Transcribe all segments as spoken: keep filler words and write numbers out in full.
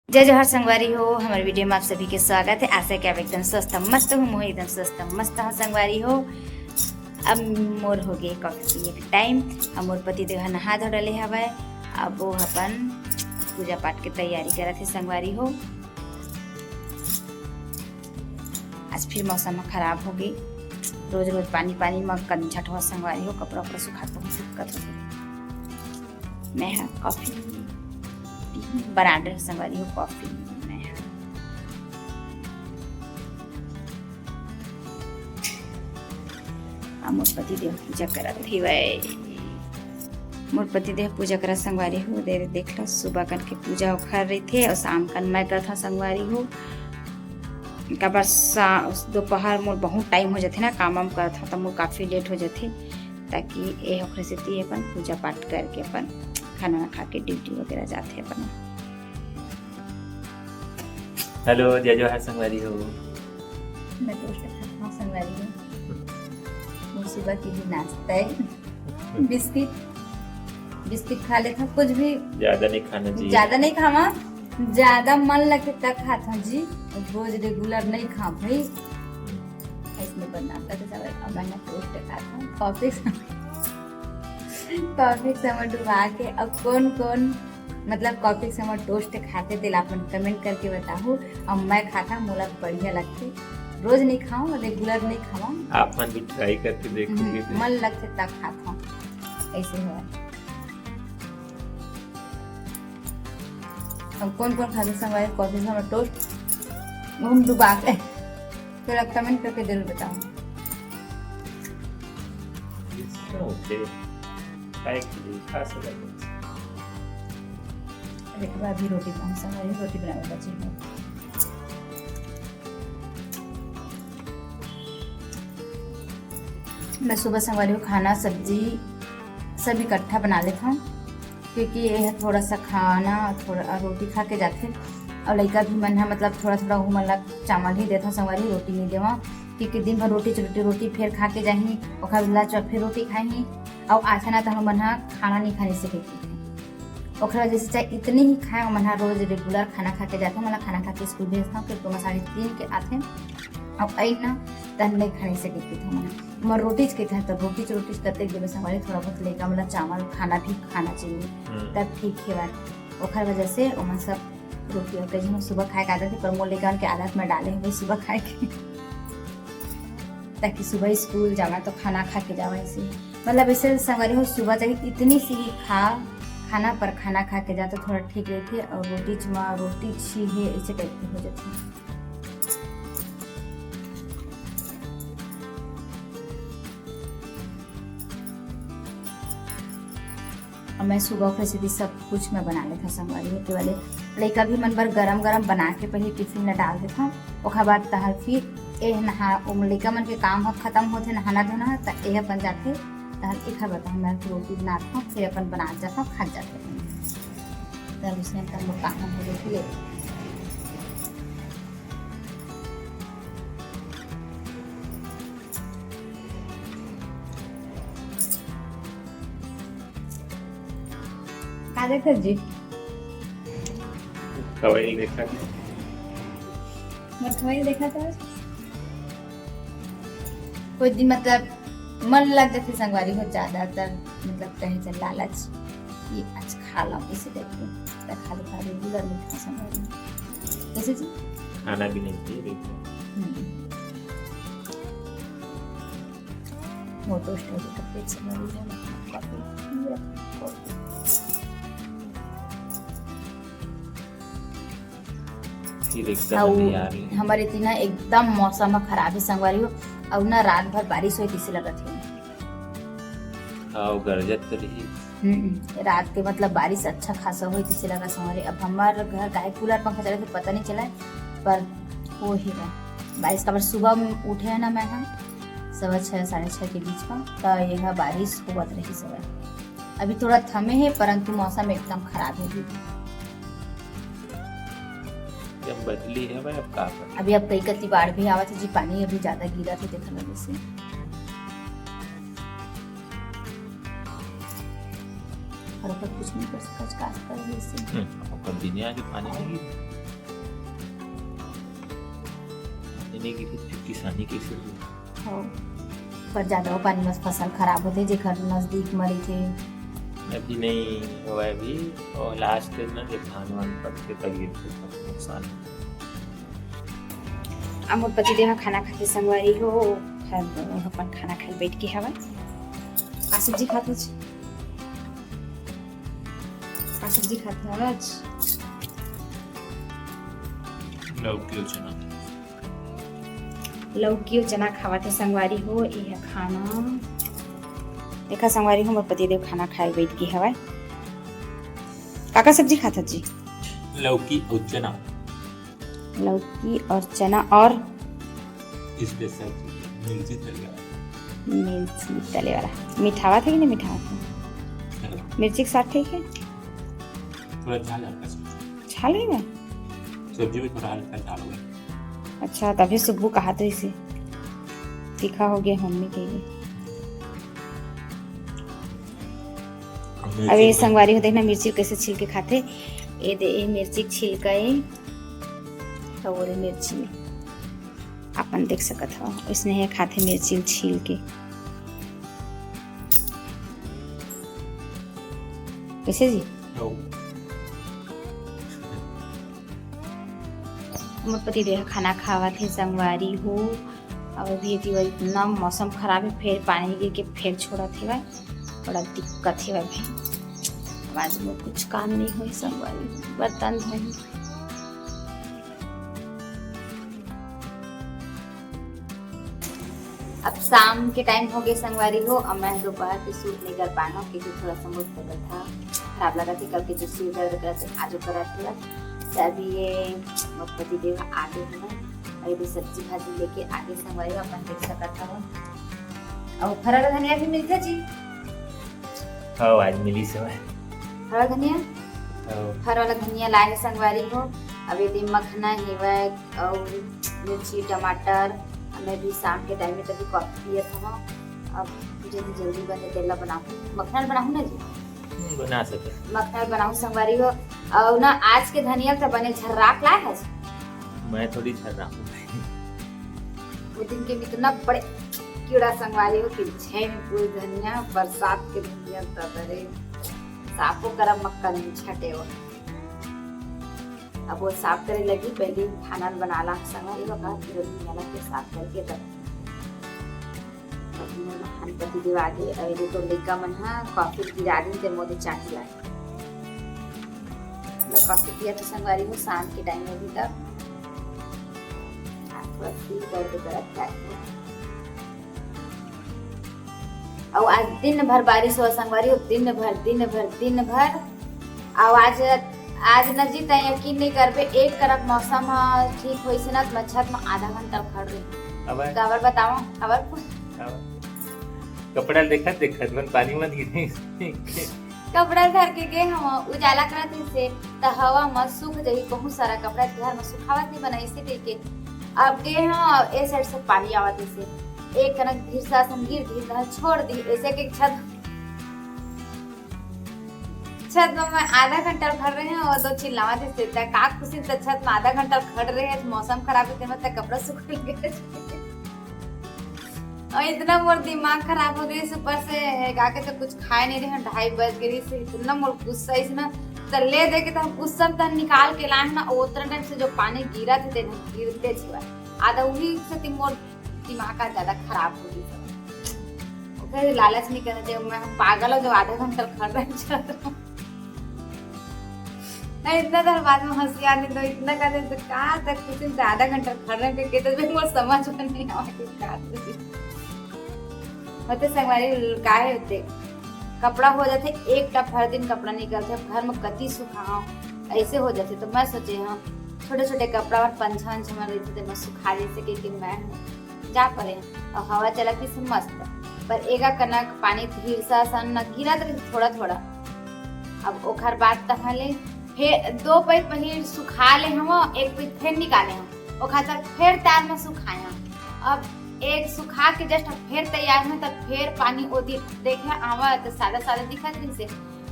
जय जोहार संगवारी हो, हमर वीडियो में आप सभी के स्वागत है। आशा है कि आप एकदम स्वस्थ मस्त हो, मोह एकदम स्वस्थ मस्त हो संगवारी हो। अब मोर हो गए कॉफी पीए के टाइम। अब मोर पति देव ह नहा धो डले हवय। अब वो अपन पूजा पाठ के तैयारी करत हे संगवारी हो। आज फिर मौसम खराब हो गई, रोज रोज पानी पानी में कंझट हो संगवारी हो, कपड़ा उपड़ा सुखात बहुत दिक्कत हो गई। मैं ह कॉफी पीहूं, ब्रांड संगवारी हो कॉफी। मैं ह अब मोर पति देव पूजा करत हेवय। मोर पति देव पूजा करत संगवारी हो, दे देख लो, सुबह कन के पूजा ओखर रहिथे और शाम कन मैं करत हूँ संगवारी हो। काबर सा-, दोपहर मोर बहुत टाइम हो जाथे ना, काम वाम करत हूँ, त मोर काफी लेट हो जाथे। ताकि ए ओखरे सेती अपन पूजा पाठ करके अपन खाना ना खा के ड्यूटी वगैरह जाथे अपन। हेलो, जय जोहार संगवारी हो। मैं टोस्ट खात हूँ संगवारी हो। वो सुबह की भी नाश्ता है। बिस्किट, बिस्किट खा लेता, कुछ भी ज्यादा नहीं खाना चाहिए। ज्यादा नहीं खावा, ज्यादा मन लगे तब खात हूँ जी। रोज रेगुलर नहीं खा भाई। इसमें बदनाम करते जावे। अब मैं टोस्ट खात हूँ कॉफी, कॉफी से हमर डुबा के। अब कौन कौन मतलब कॉफी से हमर टोस्ट खाथे तेला अपन कमेंट करके बताहू। अब मैं खाता, मोला बढ़िया लगथे। रोज नहीं खाऊं, रेगुलर नहीं खाऊं। आप मन भी ट्राई करके देखोगे हम्म, तो। मन लगथे तब खाता हूँ, ऐसे हुआ। अब कौन कौन खाते संगवारी कॉफी से हमर टोस्ट, हम डुबा के, तो कमेंट करके जरूर बताओ। It's okay. Try कीजिए, खा सकते हैं। देखो, अभी रोटी बनाऊं, संगवारी रोटी बनावे बची है। मैं सुबह संगवारी को खाना, सब्जी सब इकट्ठा बना लेता हूँ, क्योंकि ये है थोड़ा सा खाना, थोड़ा रोटी खा के जाते। और लइका भी मन है, मतलब थोड़ा थोड़ा उमन ला चावल ही देता हूँ संगवारी, रोटी नहीं देवा, क्योंकि दिन भर रोटी रोटी रोटी फिर खा के जाही, ओखर बाद लंच फिर रोटी खाही। और आथे ना तो हमन ह खाना नहीं खाने से कहती। ओखर वजह से चाहे इतनी ही खाए, हमन ह रोज रेगुलर खाना खा के जाथे। मतलब खाना खा के स्कूल भेजता हूँ, फिर तो मैं साढ़े तीन के आथे। अब आई ना, तन नहीं खाने से कहती थी हमन। मैं रोटी च कहते हैं, तो रोटी च, रोटी च करते एक दिन संगवारी थोड़ा बहुत लेकर, मतलब चावल खाना भी खाना चाहिए, हम्म। तब ठीक है बात। ओखर वजह से ओमन सब रोटी और कहीं सुबह खाए के आदत है, पर मोर लेकर उनके आदत में डाले हुए सुबह खाए के। ताकि सुबह स्कूल जावा तो खाना खा के जावा। ऐसे ही मतलब ऐसे संगवारी हो, सुबह चाहे इतनी सी ही खा, खाना पर खाना खा के जा तो थोड़ा ठीक रहती है। और रोटी च मा रोटी छी है, ऐसे टाइप की हो जाती है। और मैं सुबह के सीधी सब कुछ मैं बना लेता संगवारी हो, केवल लइका भी मन बर गरम गरम बना के पहले टिफिन ला डाल देता। ओखर बाद तहल फिर ए नहा, ओ लइका मन के काम ह खत्म होथे, नहाना धोना ह, त ए अपन जाथे। तहल एखर बताऊँ, मैं रोटी बनात हूँ, फिर अपन बनात जाता, खात जाते। तब उसने तब काम हो जाती। का देखत जी? खवई देखत। मोर खवई देखत हस? कोई दिन मतलब मन लग जाथे संगवारी हो, ज्यादातर मतलब कहे चल लालच कि आज खा लो, इसी टाइप के। त खाली खाली बुला नहीं खा संगवारी। कैसे जी? खाना भी नहीं चाहिए, बिल्कुल। हम्म। वो टोस्ट हो गया, पेट से भरी है, कॉफी पी है, कॉफी। फिर एकदम अउ नहीं आ रही है। हमारे इतना एकदम मौसम ह खराब है संगवारी हो, अउ ना रात भर बारिश होई तैसे लगत है। हाँ, वो गरजत तो रही। हम्म, रात के मतलब बारिश अच्छा खासा होई तैसे लगा संगवारी। अब हमार घर काहे कूलर पंखा चले तो पता नहीं चला, पर वो ही बा बारिश। काबर सुबह में उठे है ना मैं, हाँ, सवा छः, साढ़े छः के बीच में, तो यह बारिश होवत रही सुबह। अभी थोड़ा थमे है, परंतु मौसम एकदम खराब है जी। जब बदली है भाई, अब का करें? अभी अब कई कति बाढ़ भी आवत है जी, पानी अभी ज्यादा गिरत है, देखा लगे से। और ओकर कुछ नहीं कर सकत, का कर दे से। हम्म, ओकर दिने आगे पानी नहीं गिरे। नहीं गिरही त फिर किसानी कइसे होही? हो, पर जादा पानी म फसल खराब होथे, जेकर नजदीक म रहिथे। अभी नहीं होवय, अभी और लास्ट में जे धान वान पकथे त गिरथे त नुकसान होथे। अब मोर पतिदेव ह खाना खाथे संगवारी हो, हर अपन खाना खाए बैठ के हवय। का सब्जी खात हच? का सब्जी खात हच? लौकी और चना। लौकी और चना खावत हे संगवारी हो। ये ह खाना, देखा संगवारी हो, मोर पतिदेव खाना खाए बैठ के हवय। का का सब्जी खात हच जी? लौकी और चना। लौकी और चना और स्पेशल चीज, मिर्ची तले वाला। मिर्ची तले वाला। मिठावत हे कि नहीं मिठावत हे? है ना? मिर्ची के साथ ठीक है? थोड़ा झाल हल्का सा। छाल ही में? सब्जी में थोड़ा हल्का झाल होगा। अच्छा, तभी सुब्बू कहा तो इसे तीखा हो गया मम्मी के लिए। हमने अब ये इसे संगवारी हो, देखना मिर्ची कैसे छील के खाते। ये दे, ये मिर्ची छील का, ये तो बोले मिर्ची अपन देख सकत हो, इसने है खाते मिर्ची छील के। कैसे जी? हो। मोर पति देव खाना खावत हे संगवारी हो। अब अभी एती बर इतना मौसम खराब है, फिर पानी गिर के फिर छोड़त हेवय, बड़ा दिक्कत हेवय भाई। अब आज मोर कुछ काम नहीं होई संगवारी, बर्तन धोई। अब शाम के टाइम हो गए संगवारी हो, अब मैं दोपहर के शूट नहीं कर पाना क्योंकि थोड़ा सा मोर तबीयत था खराब लगा थी, कल के जो सिर दर्द करत आज करत थोड़ा। तो अभी ये मोर पति देव आगे हैं, अभी सब्जी भाजी लेके आगे संगवारी हो, अपन देख सकत हो। और फरा धनिया भी मिलते जी। हो, आज मिली समय। फरा धनिया, हो। फरा वाला धनिया लाए हे संगवारी हो। अब ये दे मखना हेवय और मिर्ची टमाटर। अब मैं भी शाम के टाइम में तभी कॉफी पियत हूँ। अब जल्दी जल्दी बने तेला बनाहूँ, मखना बनाहूँ ना जी, हम्म, बना सके। मखना बनाहूँ संगवारी हो। और ना आज के धनिया तो बने झर्राक लाए है। मैं थोड़ी झर्रा हूँ। वो दिन के इतना बड़े कीड़ा संगवारी हो कि झैन पूरी धनिया बरसात के धनिया तदरे साफो करम मक्का नहीं छटे हो। अब वो साफ करे लगी, पहले खाना बनाला संगवारी हो का, फिर धनिया ला के साफ करके तब हम पति देव आगे। अरे तो लइका मन हा कॉफी गिरा दिन ते मोदे चाटी आए। मैं कॉफी पिया तो संगवारी हो शाम के टाइम में भी तब हाथ पर फील दर्द करत जाए। और आज दिन भर बारिश हुआ संगवारी हो, दिन भर, दिन भर, दिन भर। और आज, आज न जी तय यकीन नहीं करबे, एक तरफ मौसम ह ठीक होइस ना, त मैं छत में आधा घंटा खड़ रही। अब काबर बताओ, काबर? अब कपड़ा देखत देखत मन पानी मत गिरे। कपड़ा धर के गे हम, उजाला करत से त हवा म सूख जाही, बहुत सारा कपड़ा घर म सुखावत नहीं बना, इसे कह के अब गे हम, ए साइड से पानी आवत से एक कनक धीरसा सन गिर दी, त छोड़ दी, ऐसे के छत, छत में मैं आधा घंटा खड़ रहे हैं और दो चिल्लावत से, त का खुशी, त छत में आधा घंटा खड़ रहे हैं, मौसम खराब है, तेमा त कपड़ा सूख गए। और इतना मोर दिमाग खराब हो गई, ऊपर से है गा के तो कुछ खाए नहीं रहे, ढाई बज गई से, इतना मोर गुस्सा इस ना, तो ले दे के तो हम उस समय तक निकाल के लाए ना, उतना टाइम से जो पानी गिरा थे, तेने गिरते छुआ, आधा वही से ती मोर दिमाग का ज्यादा खराब हो गई सब। ओकर लालच नहीं करना चाहिए, मैं पागल हो जो आधा घंटा खड़ रहे हैं। नहीं, इतना देर बाद में हंसी आने दो, इतना कहते तो का तक कुछ दिन से आधा घंटा खड़ रहे हैं, क्योंकि तो भी वो समझ में नहीं आवा कि का होते संगवारी काहे होते, कपड़ा हो जाते एक टप, हर दिन कपड़ा निकलते, अब घर में कति सुखाओ, ऐसे हो जाते। तो मैं सोचे हाँ, छोटे छोटे कपड़ा और पंछा वंछा मन रहते थे, मैं सुखा जैसे कि, कि मैं हूँ जा परे और हवा चलत से मस्त, पर एगा कनक पानी धीरसा सन न गिरत रही थोड़ा थोड़ा। अब ओखर बाद तहले फिर दो पै पहिर सुखा ले हम, एक पै फिर निकाले हम, ओखर तक फिर तार में सुखाए हम। अब एक सुखा के जस्ट फिर तैयार में, तब फिर पानी ओदी देखे आवा तो सादा सादा दिखत रही से।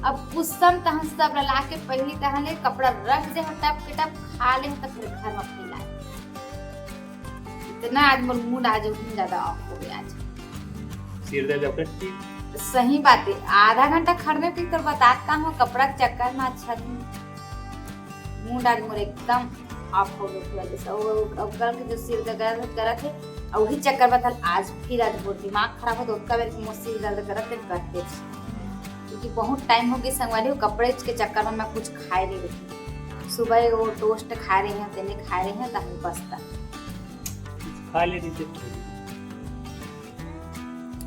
अब कुछ सम तहन सब ला के पहली तहले कपड़ा रख दे हम टप के टप, खा ले हम, तब फिर घर में फैलाए। इतना आज मोर मूड आज उतना ज्यादा ऑफ हो गया आज। सिर दर्द अपने ठीक। सही बात है, आधा घंटा खड़ने पे तो बताता हूँ, कपड़ा के चक्कर में अच्छा नहीं, मूड आज मोर एकदम ऑफ हो गया पूरा। जैसे वो, वो, वो कल के जो सिर दर्द करत है, और वही चक्कर में था आज, फिर आज मोर दिमाग खराब हो तो उसका बेर मोर सिर दर्द करत है, करते थे। क्योंकि बहुत टाइम हो गया संगवारी हो, कपड़े के चक्कर में मैं कुछ खाए नहीं रही। सुबह वो टोस्ट खा रही हैं, तेने खा रही हैं, तब बसता। खा ले रही थी।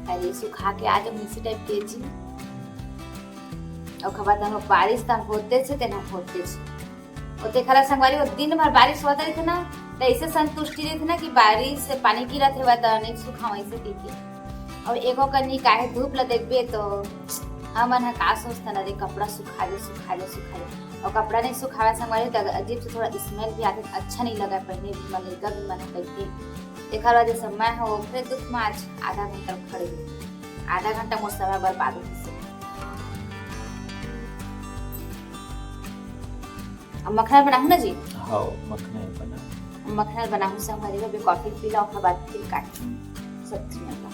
अरे सुखा के आज हम इसी टाइप के जी। और खबर तन बारिश तन होते से तेना होते से। और देखला संगवारी, वो दिन भर बारिश होता रही थे ना, तो ऐसे संतुष्टि रही थी ना कि बारिश से पानी गिरा थे, वह तो नहीं सुखा वैसे पी के। और एगो कनी काहे धूप ला देखबे तो हमन ह का सोचथन, अरे कपड़ा सुखा दे, सुखा दे, सुखा दे। और कपड़ा नहीं सुखावे संगवारी, तो अजीब से थोड़ा स्मेल भी आते, अच्छा नहीं लगा, पहने भी मन, एकर भी मन करते। एकर वजह से मैं हो फिर दुख में आज आधा घंटा खड़े हुई, आधा घंटा मोर समय बर्बाद हो गइसे। अब मखना बनाहूँ ना जी? हाँ, मखना ही बना। मखना बनाहूँ संगवारी, अभी कॉफी पी ला, ओकर बाद फिर काटूँ सब्जी वाला।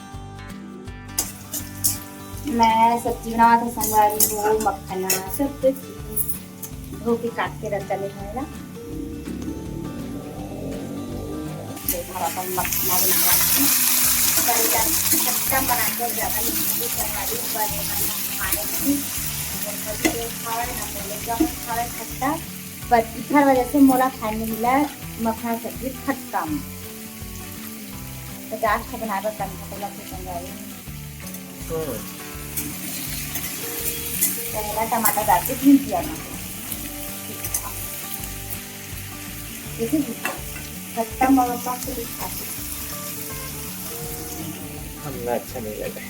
मैं सब्जी बनावा था संगवारी हो, मखना सब्जी धो के काट के रख डाले हवे ला। देखा अपन मखना बनावा था। करेला खट्टा बना के ज्यादा नहीं खाती संगवारी, पर खाने की खावे ना, बोले जब खावे खट्टा, पर इधर वजह से मोला खाए नहीं मिला मखना सब्जी खट्टा में। तो आज तो बनाए बर कंधा को लग संगवारी। पहला टमाटर डाल के भून दिया ना। देखिए जी, खट्टा मगर पास से दिखा दे। हमला अच्छा नहीं लगा।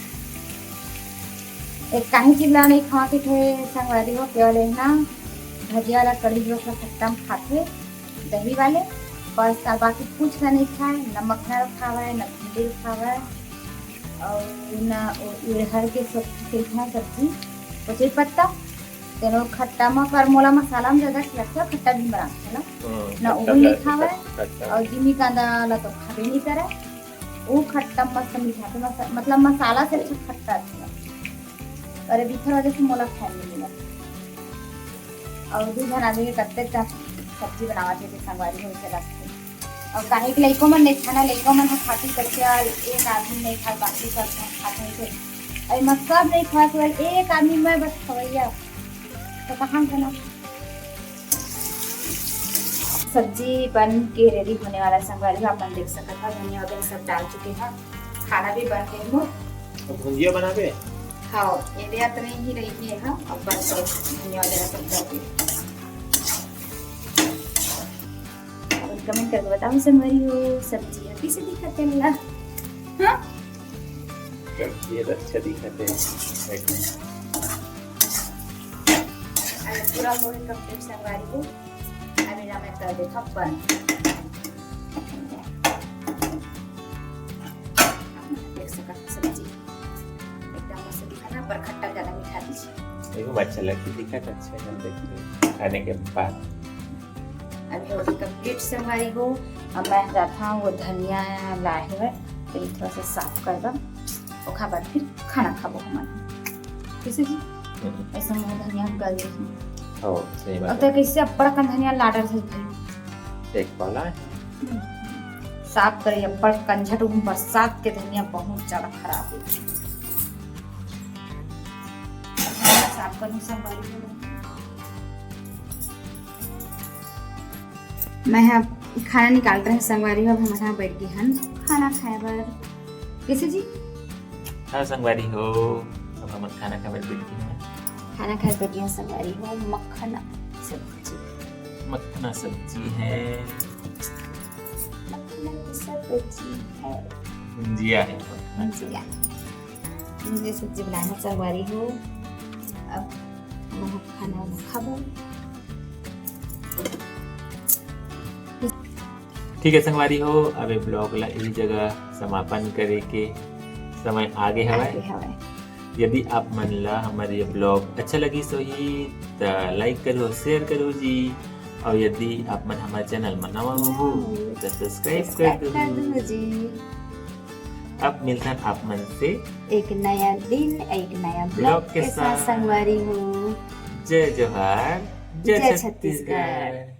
एक काहे चिल्ला नहीं खा के थे संगवारी हो, केवल है ना भजिया वाला कढ़ी जो अपना खट्टा में खाते दही वाले, बस। और बाकी कुछ का नहीं खाए, न मखना खावे, न भिंडी खावे, और न इड़हर के सब्जी, सब्जी, कचई पत्ता, तेनो खट्टा में, पर मोला मसाला में ज्यादा लगता, खट्टा भी बना है ना, ना वो भी नहीं खावे। और जिमी कांदा ला तो खाबे नहीं करे, वो खट्टा मस्त मीठा, तो मसा-, मतलब मसाला से अच्छा खट्टा अच्छा। अरे बिथर वजह से मोला खाए नहीं मिला। और दू झन आदमी के कत्ते का सब्जी बनावत हे, संगवारी हो के रखते। और काहे के लइको मन नहीं खाना, लइको मन ह खाती कच्चा, एक आदमी नहीं खाए, बाकी सब खाते हैं। अरे मतलब नहीं खाए, केवल एक आदमी मैं बस खवैया, तो कहाँ से ना। सब्जी बन के रेडी होने वाला संगवारी हो, आप मन देख सकत हो, धनिया वगैरह सब डाल चुके हैं, खाना भी बन गए हो। अब भुंजिया बनाबे? हाँ, ये दे तो नहीं ही रही है, हाँ, अब बस धनिया वगैरह सब डाल के। अब कमेंट करके बताओ संगवारी हो, सब्जी कैसे दिखत हे ला? हाँ? ये तो अच्छा दिखत हे। अरे पूरा हो गए कंप्लीट संगवारी हो। अभी ना मैं कर देता बंद। देख सकत हो सब्जी एकदम मस्त दिखत हे, पर खट्टा ज्यादा मीठा दीजिए। देखो अच्छा लगता, दिखत अच्छा है, देखते हैं खाने के बाद। अभी हो गई कंप्लीट संगवारी हो। अब मैं जाता हूँ वो धनिया लाए हुए, तो ये थोड़ा सा साफ कर दो, ओखा बाद फिर खाना खाबो हमन। कैसे जी? हम्म। ऐसा मुँह धनिया गल जाही। हाँ, सही अब बात तो है। कैसे अब्बड़ कन धनिया लाडर है भाई। एक पाला है। साफ करे अब्बड़ कंझट, उन बरसात के धनिया बहुत ज्यादा खराब है। साफ करूँ संगवारी हो। मैं हा खाना निकाल रहे संगवारी हो, अब हम हा बैठ गए हन खाना खाए बर। कैसे जी? हाँ संगवारी हो, अब हम खाना खाए बर बैठ गए हैं। खाना खाए बैठ गए संगवारी हो, मखना सब्जी। मखना सब्जी है। मखना की सब्जी है। भुंजिया है मखना भुंजिया। भुंजिया सब्जी बनाए हैं संगवारी हो। अब मैं खाना खाबो। ठीक है संगवारी हो, अब ये ब्लॉग ला यही जगह समापन करे के समय आगे हवय। आगे हवय। यदि आप मन ला हमर ये ब्लॉग अच्छा लगिस होही, त लाइक करो, शेयर करो जी, अउ यदि आप मन हमर चैनल म नवा हो, त सब्सक्राइब कर दू जी। अब मिलथन आप मन से एक नया दिन, एक नया ब्लॉग के साथ संगवारी हो। जय जोहार, जय छत्तीसगढ़।